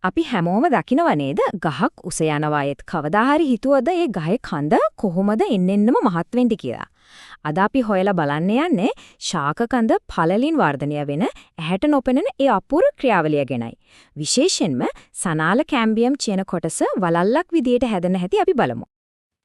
අපි හැමෝම දකිනව නේද ගහක් උස යනවා ඒත් කවදා හරි හිතුවද ඒ ගහේ කඳ කොහොමද එන්න එන්නම මහත් වෙන්නේ කියලා. අද අපි හොයලා බලන්න යන්නේ ශාක කඳ පළලින් වර්ධනය වෙන ඇහැට නොපෙනෙන ඒ අපූර්ව ක්‍රියාවලිය ගැනයි. විශේෂයෙන්ම සනාල කැම්බියම් කියන කොටස වලල්ලක් විදියට හැදෙන හැටි අපි බලමු.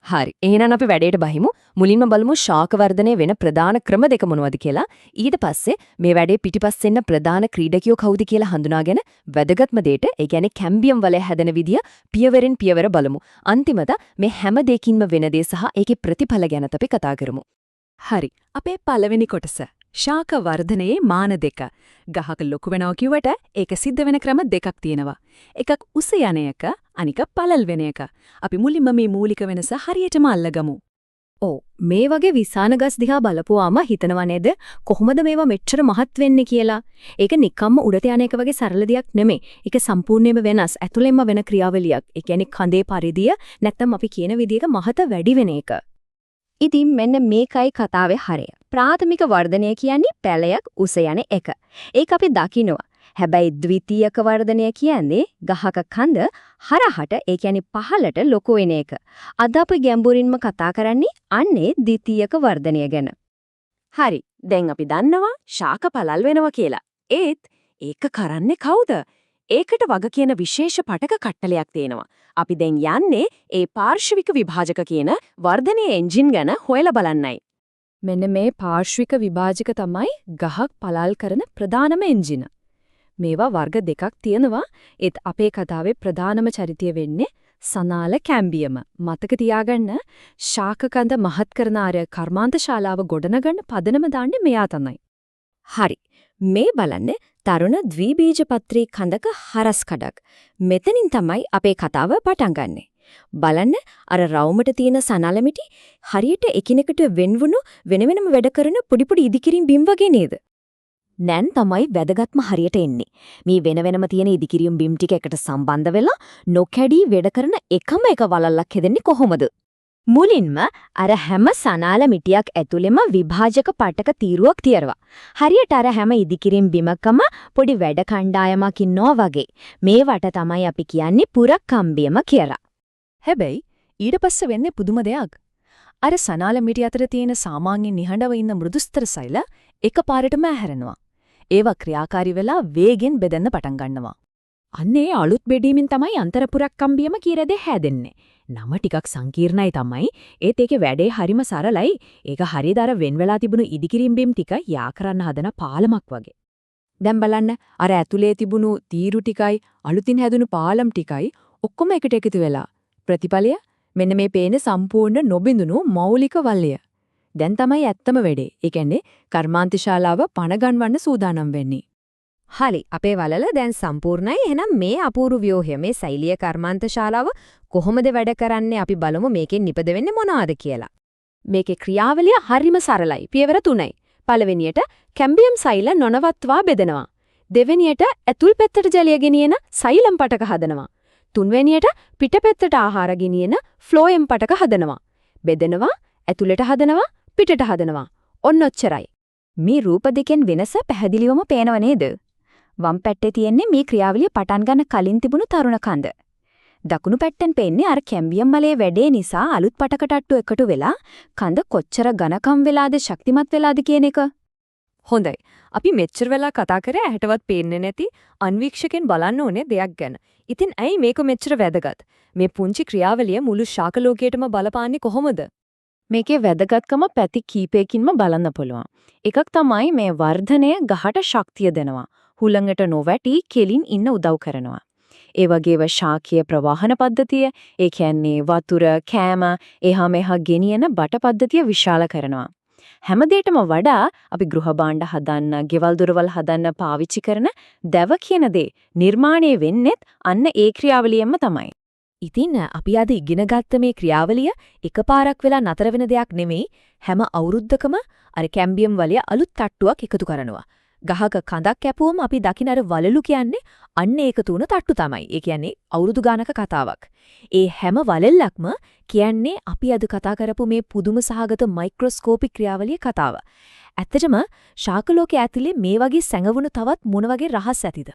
හරි. එහෙනම් අපි වැඩේට බහිමු. මුලින්ම බලමු ශාක වර්ධනය වෙන ප්‍රධාන ක්‍රම දෙක මොනවද කියලා. ඊට පස්සේ මේ වැඩේ පිටිපස්සේ ඉන්න ප්‍රධාන ක්‍රීඩකයෝ කවුද කියලා හඳුනාගෙන වැදගත්ම දෙයට, ඒ කියන්නේ කැම්බියම් වලය හැදෙන විදිය පියවරෙන් පියවර බලමු. අන්තිමට මේ හැම දෙයකින්ම වෙන දේ සහ ඒකේ ප්‍රතිඵල ගැනත් අපි කතා කරමු. හරි. අපේ පළවෙනි කොටස. ශාක වර්ධනයේ මාන දෙක. ගහක ලොකු වෙනවා කිව්වට ඒක සිද්ධ වෙන ක්‍රම දෙකක් තියෙනවා. එකක් උස යන එක, අනික පළල් වෙන එක. අපි මුලින්ම මේ මූලික වෙනස හරියටම අල්ලගමු. ඔව්, මේ වගේ විසාන ගස් දිහා බලපුවාම හිතනවා නේද කොහොමද මේවා මෙච්චර මහත් වෙන්නේ කියලා. ඒක නිකම්ම උඩට යන එක වගේ සරල දෙයක් නෙමෙයි. ඒක සම්පූර්ණයෙන්ම වෙනස්, ඇතුළෙන්ම වෙන ක්‍රියාවලියක්. ඒ කියන්නේ කඳේ පරිදිය නැත්තම් අපි කියන විදිහක මහත වැඩි වෙන එක. ඉතින් මෙන්න මේකයි කතාවේ හරය. ප්‍රාථමික වර්ධනය කියන්නේ පැලයක් උස යන එක. ඒක අපි දකිනවා. හැබැයි ද්විතීයක වර්ධනය කියන්නේ ගහක කඳ හරහට, ඒ කියන්නේ පහළට ලොකු වෙන එක. අද අපි ගැඹුරින්ම කතා කරන්නේ අන්නේ ද්විතීයක වර්ධනය ගැන. හරි. දැන් අපි දන්නවා ශාක පළල් වෙනවා කියලා. ඒත් ඒක කරන්නේ කවුද? ඒකට වග කියන විශේෂ පටක කට්ටලයක් තියෙනවා. අපි දැන් යන්නේ ඒ පාර්ශ්වික විභාජක කියන වර්ධනයේ එන්ජින් ගැන හොයලා බලන්නයි. මෙන්න මේ පාර්ශ්වික විභාජක තමයි ගහක් පළල් කරන ප්‍රධානම එන්ජින. මේවා වර්ග දෙකක් තියෙනවා. ඒත් අපේ කතාවේ ප්‍රධානම චරිතය වෙන්නේ සනාල කැම්බියම. මතක තියාගන්න, ශාක කඳ මහත් කරන අර කර්මාන්ත ශාලාව ගොඩනගන්න පදනම දාන්නේ මෙයා තමයි. හරි. මේ බලන්න තරුණ ද්විබීජපත්‍රී කඳක හරස් කඩක්. මෙතනින් තමයි අපේ කතාව පටන් ගන්නෙ. බලන්න අර රවුමට තියෙන සනාල මිටි හරියට එකිනෙකට වෙන්වුණු වෙන වෙනම වැඩ කරන පොඩි පොඩි ඉදිකිරීම් බිම් වගේ නේද? නෑන් තමයි වැදගත්ම හරියට එන්නේ. මේ වෙන වෙනම තියෙන ඉදිකිරීම් බිම් ටික එකට සම්බන්ධ වෙලා නොකැඩී වැඩ කරන එකම එක වලල්ලක් හැදෙන්නේ කොහොමද? මුලින්ම අර හැම සනාල මිටියක් ඇතුළෙම විභාජක පටක තීරුවක් තියනවා. හරියට අර හැම ඉදිකිරීම් බිමකම පොඩි වැඩ කණ්ඩායමක් ඉන්නවා වගේ. මේවට තමයි අපි කියන්නේ පුරක් කම්බියම කියලා. හැබැයි ඊට පස්සේ වෙන්නේ පුදුම දෙයක්. අර සනාල මිටි අතර තියෙන සාමාන්‍ය නිහඬව ඉන්න මෘදුස්තර සෛල එකපාරටම ඇහැරෙනවා. ඒවා ක්‍රියාකාරී වෙලා වේගෙන් බෙදෙන්න පටන් ගන්නවා. අන්න ඒ අලුත් බෙදීමෙන් තමයි අන්තරපුරක් කම්බියම කියලා දේ හැදෙන්නේ. නම ටිකක් සංකීර්ණයි තමයි. ඒත් ඒකේ වැඩේ හරිම සරලයි. ඒක හරියට අර වෙන් වෙලා තිබුණු ඉදිකිරීම් බිම් ටික යා කරන්න හදන පාලමක් වගේ. දැන් බලන්න, අර ඇතුලේ තිබුණු තීරු ටිකයි අලුතින් හැදුණු පාලම් ටිකයි ඔක්කොම එකට එකතු වෙලා ප්‍රතිඵලය මෙන්න මේ පේන සම්පූර්ණ නොබිඳුණු මෞලික වලය. දැන් තමයි ඇත්තම වැඩේ. ඒ කියන්නේ කර්මාන්ත ශාලාව පණ ගන්වන්න සූදානම් වෙන්නේ. හරි, අපේ වලල දැන් සම්පූර්ණයි. එහෙනම් මේ අපූර්ව ව්‍යුහය, මේ සෛලීය කර්මාන්ත ශාලාව කොහොමද වැඩ කරන්නේ අපි බලමු මේකෙන් නිපද වෙන්නේ මොනවාද කියලා. මේකේ ක්‍රියාවලිය හරිම සරලයි. පියවර තුනයි. පළවෙනියට කැම්බියම් සෛල නොනවත්වා බෙදෙනවා. දෙවෙනියට ඇතුල් පැත්තට ජලය ගෙනියන සෛලම් පටක හදනවා. තුන්වෙනියට පිට පැත්තට ආහාර ගෙනියන ෆ්ලෝයම් පටක හදනවා. බෙදෙනවා, ඇතුළට හදනවා, පිටට හදනවා. ඔන්න ඔච්චරයි. මේ රූප දෙකෙන් වෙනස පැහැදිලිවම පේනව නේද? වම් පැත්තේ තියෙන්නේ මේ ක්‍රියාවලිය පටන් ගන්න කලින් තිබුණු තරුණ කඳ. දකුණු පැත්තෙන් පේන්නේ අර කැම්බියම් මලේ වැඩේ නිසා අලුත් පටක තට්ටු එකතු වෙලා කඳ කොච්චර ඝනකම් වෙලාද ශක්තිමත් වෙලාද කියන එක. හොඳයි. අපි මෙච්චර වෙලා කතා කරේ ඇහැටවත් පේන්නේ නැති අන්වීක්ෂකෙන් බලන්න ඕනේ දෙයක් ගැන. ඉතින් ඇයි මේක මෙච්චර වැදගත්? මේ පුංචි ක්‍රියාවලිය මුළු ශාක ලෝකයටම බලපාන්නේ කොහොමද? මේකේ වැදගත්කම පැති කීපයකින්ම බලන්න පුළුවන්. එකක් තමයි මේ වර්ධනය ගහට ශක්තිය දෙනවා. හුළඟට නොවැටි කෙලින් ඉන්න උදව් කරනවා. ඒ වගේම ශාකීය ප්‍රවාහන පද්ධතිය, ඒ කියන්නේ වතුර, කෑම එහා මෙහා ගෙනියන බට පද්ධතිය විශාල කරනවා. හැම දෙයකටම වඩා අපි ගෘහ භාණ්ඩ හදන්න, ගෙවල් දොරවල් හදන්න පාවිච්චි කරන දැව කියන දේ නිර්මාණය වෙන්නෙත් අන්න ඒ ක්‍රියාවලියෙන්ම තමයි. ඉතින් අපි අද ඉගෙන ගත්ත මේ ක්‍රියාවලිය එකපාරක් වෙලා නතර වෙන දෙයක් නෙමෙයි. හැම අවුරුද්දකම අර කැම්බියම් වලය අලුත් තට්ටුවක් එකතු කරනවා. ගහක කඳක් කැපුවම අපි දකින අර වලලු කියන්නේ අන්න ඒකතු වුණ තට්ටු තමයි. ඒ කියන්නේ අවුරුදු ගානක කතාවක්. ඒ හැම වලල්ලක්ම කියන්නේ අපි අද කතා කරපු මේ පුදුම සහගත මයික්‍රොස්කෝපික් ක්‍රියාවලිය කතාව. ඇත්තටම ශාක ලෝකයේ ඇතුලේ මේ වගේ සැඟවුණු තවත් මොන වගේ රහස් ඇතිද?